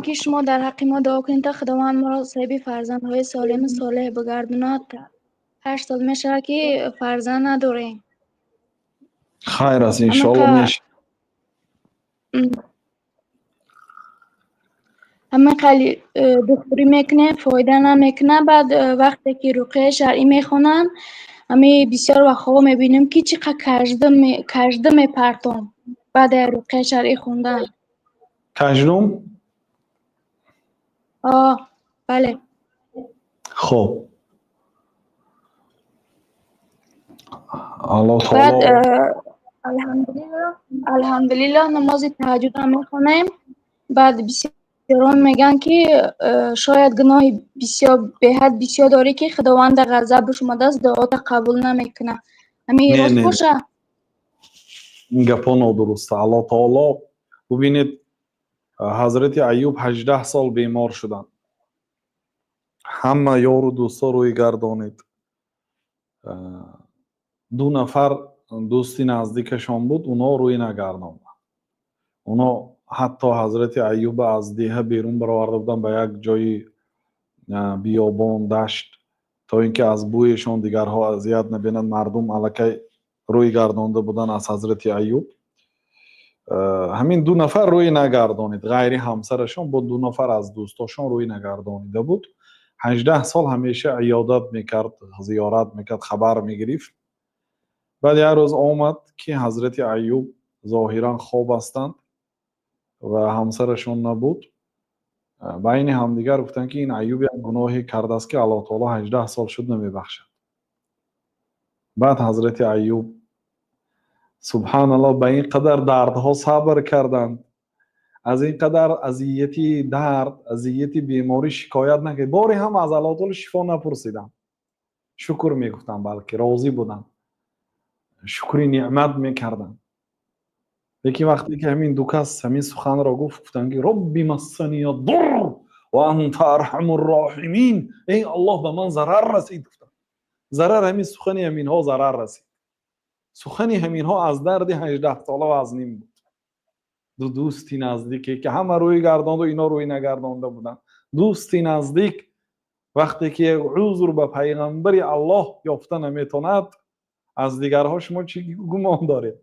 Ки шумо дар ҳаққи мо дуо кунед, то Худованд моро соҳиби фарзандҳои солиму солеҳ бигардонад. 8 сол мешавад, ки фарзанд надорем. Хайр аст, иншоалло, мешавад. Ҳама қали духтурӣ мекунем, фоида намекунад. Баъд вақте ки руқияи шаръӣ мехонанд, ҳами бисёр вақтҳо мебинем, ки чӣ қадр кажда мепартом баъд аз руқияи шаръӣ хондан. Каждум? Бале. Хуб, Аллоҳ баъд таоло. Алҳамдулиллоҳ, намози таҳаҷҷудам мехонем. Баъд бисёрон мегӯянд, ки шояд гуноҳи бисёр, беҳад бисёр дорӣ, ки Худованда ғазабаш омадааст, дуота қабул намекунад. Ҳамин Не, рост не. боша? Ин гапҳо нодуруста. Аллоҳ таоло, бубинед, ҳазрати Аюб 18 сол бемор шуданд, ҳама ёру дӯстҳо рӯй гардонид. Ду нафар дӯсти наздикашон буд, онҳо рӯй нагардонданд. Онҳо ҳатто ҳазрати Аюба аз деҳа берун бароварда буданд ба як ҷои биёбон, дашт, то ин ки аз бӯешон дигарҳо азият набинанд. Мардум аллакай рӯй гардонда буданд аз ҳазрати Аюб. Ҳамин ду нафар рӯй нагардонид, ғайри ҳамсарашон бо ду нафар аз дӯстошон рӯй нагардонида буд. 18 сол ҳамеша иёдат мекард, зиёрат мекард, хабар мегирифт. Баъд як рӯз омад, ки ҳазрати Аюб зоҳиран хоб ҳастанд ва ҳамсарашон набуд. Байни ҳамдигар гуфтанд, ки ин Аюб як гуноҳе кардааст, ки Аллоҳ таоло 18 сол шуд, намебахшад. Баъд ҳазрати Аюб, субҳаналлоҳ, ба ин қадар дардҳо сабр карданд, аз ин қадар азияти дард, азияти беморӣ шикоят накард, боре ҳам аз Аллоҳ таоло шифо напурсиданд, шукр мегуфтанд, балки розӣ буданд, шукри неъмат мекарданд. Лекин вақте ки ҳамин ду кас ҳамин суханро гуфт, гуфтанд, ки робби массания дурр ва анта арҳамур роҳимин, эй Аллоҳ, ба ман зарар расид, гуфтанд. Зарар, ҳамин сухани ҳаминҳо зарар расид. Сухани ҳаминҳо аз дарди 18сола вазнин буд. Ду дӯсти наздике, ки ҳама рӯй гардонду, ино рӯй нагардонда буданд. Дӯсти наздик вақте ки як узр ба пайғамбари Аллоҳ ёфта наметавонад, аз дигарҳо шумо чӣ гумон доред?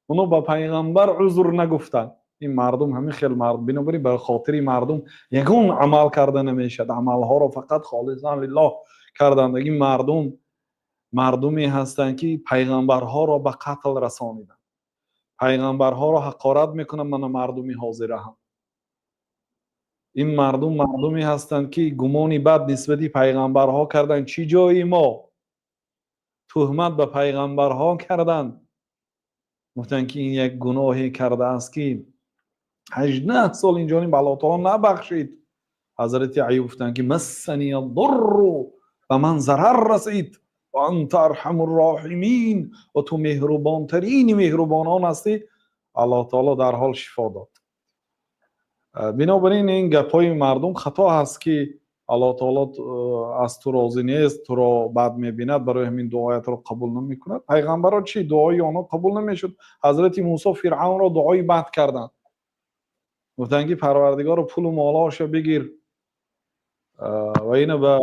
Оно ба пайғамбар узр нагуфтанд. Ин мардум ҳамин хел мард. Бинобар ин ба хотири мардум ягон амал карда намешавад, амалҳоро фақат холисан лиллоҳ карданд. Ин мардум мардуме ҳастанд, ки пайғамбарҳоро ба қатл расониданд, пайғамбарҳоро ҳақорат мекунанд. Мана мардуми ҳозира ҳам. Ин мардум мардуме ҳастанд, ки гумони бад нисбати пайғамбарҳо карданд. Чӣ ҷои мо туҳмат ба пайғамбарҳо карданд. Гуфтанд, ки ин як гуноҳе кардааст, ки 18 сол инҷониб Аллоҳ таоло набахшид. Ҳазрати Аюб гуфтанд, ки массания дурру, ба ман зарар расид, ва анта арҳамур роҳимин, ва ту меҳрубонтарини меҳрубонон ҳастӣ. Аллоҳ таоло дарҳол шифо дод. Бинобар ин ин гапҳои мардум хато ҳаст, ки Аллоҳ таоло аз ту розӣ нест, туро бад мебинад, барои ҳамин дуоятро қабул намекунад. Пайғамбарро чӣ, дуои онҳо қабул намешуд? Ҳазрати Мусо Фиръавнро дуои бад карданд, гуфтанд, ки Парвардигоро, пулу молоша бигир ва ина ба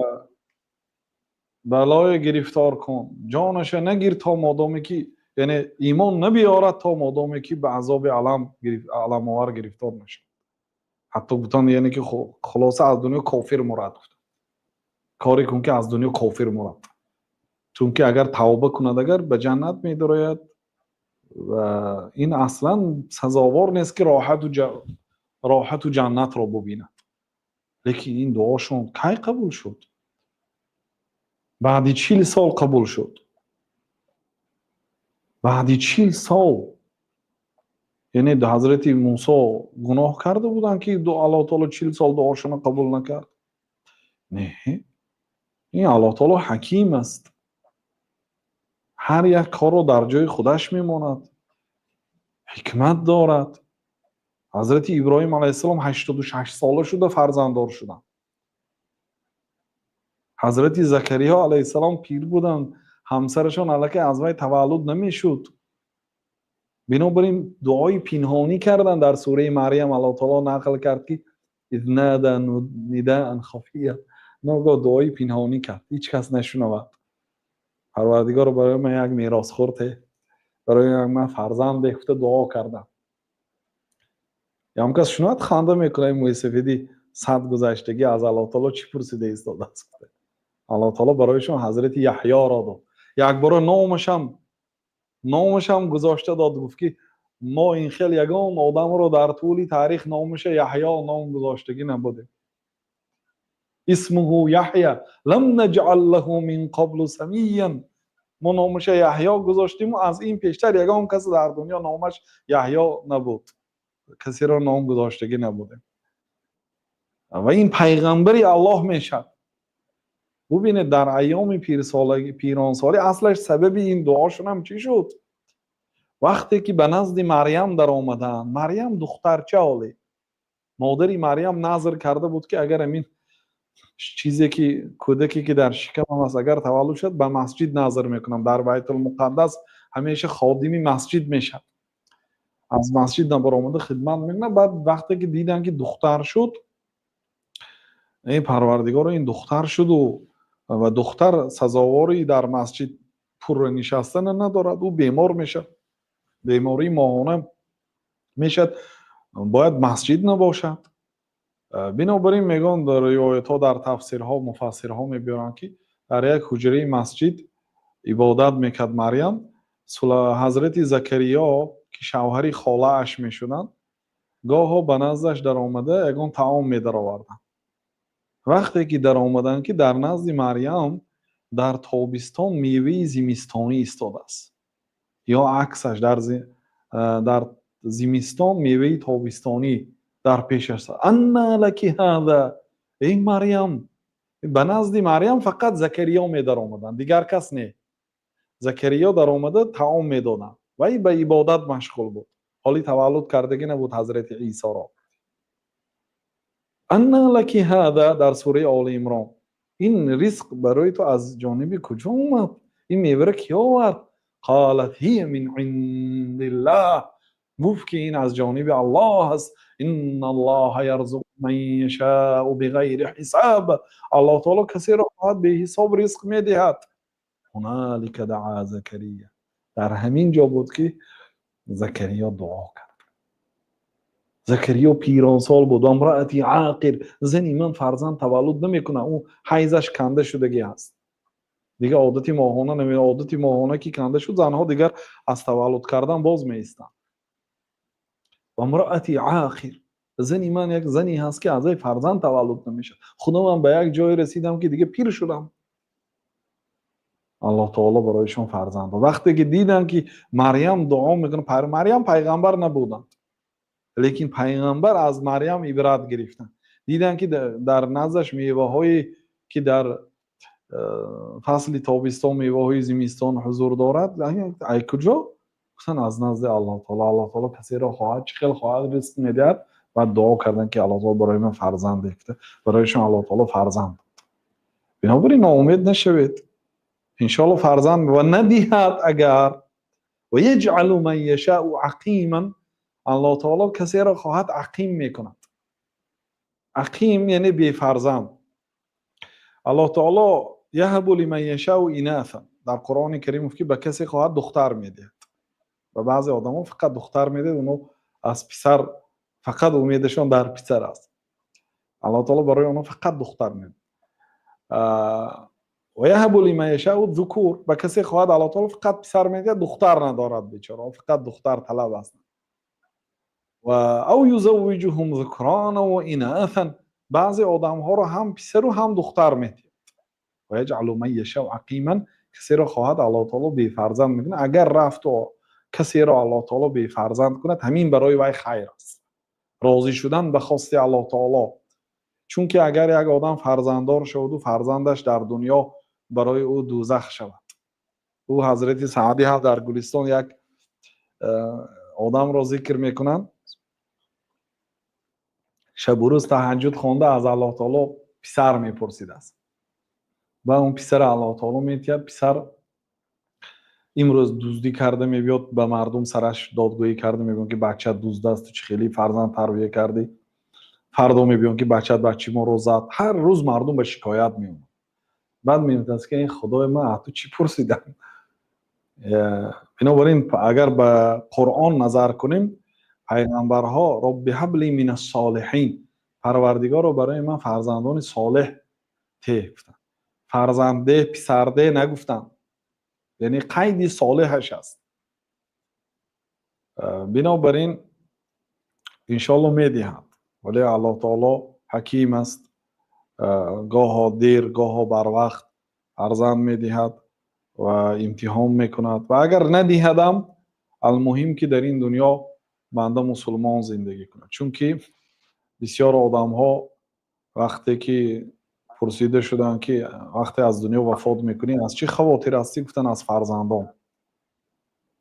балое гирифтор кун, ҷонаша нагир, то модоме ки, яъне имон набиёрад, то модоме ки ба азоби аламовар гирифтор нашавад. Ҳатто гуфтанд, яъне ки хулоса аз дунё кофир мурад. Гуфтанд, коре кун, ки аз дунё кофир мурад, чунки агар тавба кунад, агар ба ҷаннат медарояд ва ин аслан сазовор нест, ки роҳату ҷаннатро бубинад. Лекин ин дуошон кай қабул шуд? Баъди 40 сол қабул шуд, баъди 40 сол. Яъне ҳазрати Мусо гуноҳ карда буданд, ки Аллоҳ таоло 40 сол дуошонро қабул накард? Не, ин Аллоҳ таоло ҳаким аст, ҳар як корро дар ҷои худаш мемонад, ҳикмат дорад. Ҳазрати Иброҳим алайҳиссалом 86 сола шуда фарзанддор шуданд. Ҳазрати Закариё алайҳиссалом пир буданд, ҳамсарашон аллакай аз вай таваллуд намешуд. Бинобар ин дуои пинҳонӣ карданд. Дар сураи Марьям Аллоҳ таоло нақл кард, ки إذ نادى نداء خفيا. Ногоҳ дуои пинҳонӣ кард, ҳеҷ кас нашунавад. Парвардигоро, барои ман як меросхӯр те, барои ман фарзанде гуфта дуо кардам. Ям кас шунавад, ханда мекунад: ин мӯйсафеди 100 гузаштагӣ аз Аллоҳ таоло чӣ пурсида истодааст? Аллоҳ таоло барояшон ҳазрати Яҳёро дод. Якбора номашам гузошта дод. Гуфт, ки мо ин хел ягон одамро дар тӯли таърих номаша Яҳё ном гузоштагӣ набудем. اسمه يحيى لم نجعل له من قبل سميا. Мо номаша Яҳё гузоштиму аз ин пештар ягон кас дар дунё номаш Яҳё набуд, касеро ном гузоштагӣ набудем. Ва ин пайғамбари Аллоҳ мешавад. Бубинед, дар айёми пиронсолӣ аслаш сабаби ин дуошунам чӣ шуд? Вақте ки ба назди Марьям даромаданд, Марьям духтарча. Оле модари Марьям назр карда буд, ки агар амин чизе ки кӯдаке ки дар шикамам аст, агар таваллуд шуд, ба масҷид назр мекунам, дар Байтулмуқаддас ҳамеша ходими масҷид мешавад, аз масҷид набаромада хидмат мекунад. Баъд вақте ки диданд, ки духтар шуд, эй Парвардигоро, ин духтар шуду ва духтар сазовори дар масҷид пурра нишастана надорад, ӯ бемор мешавад, бемории моҳона мешавад, бояд масҷид набошад. Бинобар ин мегӯянд, дар ривоятҳо, дар тафсирҳо, муфассирҳо мебиёранд, ки дар як ҳуҷраи масҷид ибодат мекард Марьям. Ҳазрати Закариё, ки шавҳари холааш мешуданд, гоҳо ба наздаш даромада ягон таом медароварданд. Вақте ки даромаданд, ки дар назди Марьям дар тобистон меваи зимистонӣ истодааст ё аксаш, дар зимистон меваи тобистонӣ дар пешаш. أنى لك هذا, эй Марьям. Ба назди Марьям фақат Закариё медаромаданд, дигар кас не. Закариё даромада таом медоданд, вай ба ибодат машғул буд, ҳоли таваллуд кардагӣ набуд ҳазрати Исоро. أنى لك هذا, дар сураи Оли Имрон. Ин ризқ барои ту аз ҷониби куҷо омад? Ин мевара кӣ овард? قالت هي من عند الله. Гуфт, ки ин аз ҷониби Аллоҳ аст. إن الله يرزق من يشاء بغير حساب. Аллоҳ таоло касеро хоҳад, беҳисоб ризқ медиҳад. هنالك دعا زكريا. Дар ҳамин ҷо буд, ки Закариё дуо кард. Закариё пиронсол буд. وامرأتي عاقر, зани ман фарзанд таваллуд намекунад, ӯ ҳайзаш канда шудагӣ аст, дигар одати моҳона наме. Одати моҳона ки канда шуд, занҳо дигар аз таваллуд кардан боз меистанд. وامرأتي عاقر, зани ман як зане ҳаст, ки аз вай фарзанд таваллуд намешавад. Худо, ман ба як ҷое расидам, ки дига пир шудам. Аллоҳ таоло барояшон фарзанд дод. Вақте ки диданд, ки Марьям дуо мекунад, Марьям пайғамбар набуданд, лекин пайғамбар аз Марьям ибрат гирифтанд. Диданд, ки дар наздаш меваҳое ки дар фасли тобистон меваҳои зимистон ҳузур дорад, ай куҷо? Гуфтанд, аз назди Аллоҳ таоло. Аллоҳ таоло касеро хоҳад, чӣ хел хоҳад, ризқ медиҳад. Баъд дуо карданд, ки Аллоҳ таоло барои ман фарзанд гуфта, барояшон Аллоҳ таоло фарзанд дод. Бинобар ин ноумед нашавед, иншоалло фарзанд ва надиҳад агар. ويجعل من يشاء عقيما. Аллоҳ таоло касеро хоҳад, ақим мекунад. Ақим яъне бефарзанд. Аллоҳ таоло يهب لمن يشاء إناثا, дар Қуръони Карим гуфт, ки ба касе хоҳад, духтар медиҳад. Ба баъзе одамо фақат духтар медиҳад, оно аз писар фақат умедашон дар писар аст, Аллоҳ таоло барои онҳо фақат духтар медиҳад. ويهب لمن يشاء الذكور, ба касе хоҳад, Аллоҳ таоло фақат писар медиҳад, духтар надорад бечора, фақат духтар талаб аст. أو يزوجهم ذكرانا وإناثا, баъзе одамҳоро ҳам писару ҳам духтар медиҳад. ويجعل من يشاء عقيما, касеро хоҳад, Аллоҳ таоло бефарзанд мекунад. Агар рафту касеро Аллоҳ таоло бефарзанд кунад, ҳамин барои вай хайр аст, розӣ шудан ба хости Аллоҳ таоло. Чунки агар як одам фарзанддор шаваду фарзандаш дар дунё барои ӯ дӯзах шавад. Ӯ ҳазрати Саъдӣ ҳам дар Гулистон як одамро зикр мекунанд: шабу рӯз таҳаҷҷуд хонда, аз Аллоҳ таоло писар мепурсидааст. Баъд он писара Аллоҳ таоло метиҳад. Писар имрӯз дуздӣ карда мебиёд, ба мардум сараш додгӯӣ карда мегӯяд, ки бача дузд аст, ту чӣ хеле фарзанд тарбия кардӣ. Фардо мебиён, ки бачат бачи моро зад. Ҳар рӯз мардум ба шикоят меомад. Баъд мегуфтааст, ки ин Худои ман, аз ту чӣ пурсидам? Бинобар ин, агар ба Қуръон назар кунем, пайғамбарҳо «Робби ҳабли мина солиҳин», Парвардигоро, барои ман фарзандони солеҳ те гуфтанд. Фарзанде, писарде нагуфтанд, яъне қайди солеҳаш аст. Бинобар ин, иншоалло, медиҳад, вале Аллоҳ таоло ҳаким аст. Гоҳо дер, гоҳо барвақт фарзанд медиҳад ва имтиҳон мекунад. Ва агар надиҳадам, алмуҳим, ки дар ин дунё банда мусулмон зиндагӣ кунад. Чунки бисёр одамҳо вақте ки пурсида шуданд, ки вақте аз дунё вафот мекунӣ, аз чӣ хавотир ҳастӣ? Гуфтанд: аз фарзандон.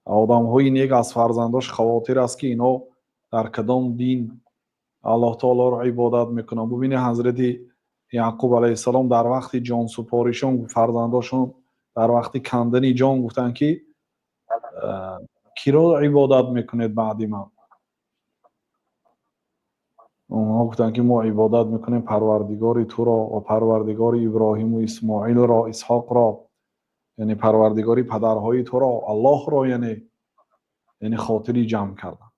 Одамҳои нек аз фарзандош хавотир аст, ки инҳо дар кадом дин Аллоҳ таолоро ибодат мекунанд. Бубинед, ҳазрати Яъқуб алайҳиссалом дар вақти ҷонсупоришон, фарзандошон дар вақти кандани ҷон гуфтанд, ки киро ибодат мекунед баъди ман? Онҳо гуфтанд, ки мо ибодат мекунем Парвардигори туро ва Парвардигори Иброҳиму Исмоилро, Исҳоқро, яъне Парвардигори падарҳои туро, Аллоҳро, яъне хотири ҷамъ кардан.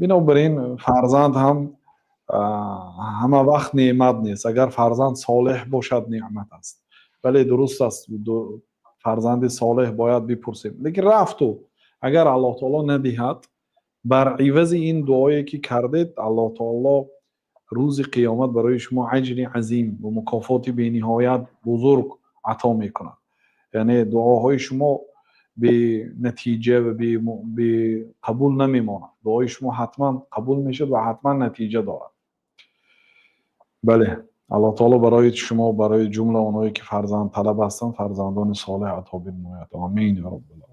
Бинобар ин, фарзанд ҳам ҳама вақт неъмат нест. Агар фарзанд солеҳ бошад, неъмат аст. Вале дуруст аст, фарзанди солеҳ бояд бипурсем. Лекин рафту агар Аллоҳ таоло надиҳад, бар ивази ин дуое ки кардед, Аллоҳ таоло рӯзи қиёмат барои шумо аҷри азим ва мукофоти бениҳоят бузург ато мекунад. Яъне дуоҳои шумо бенатиҷа ва беқабул намемонад. Дуои шумо ҳатман қабул мешавад ва ҳатман натиҷа дорад. Бале, Аллоҳ таоло барои шумо, барои ҷумла онҳое ки фарзандталаб ҳастанд, фарзандони солеҳ ато бинмояд. Омин, я роббал.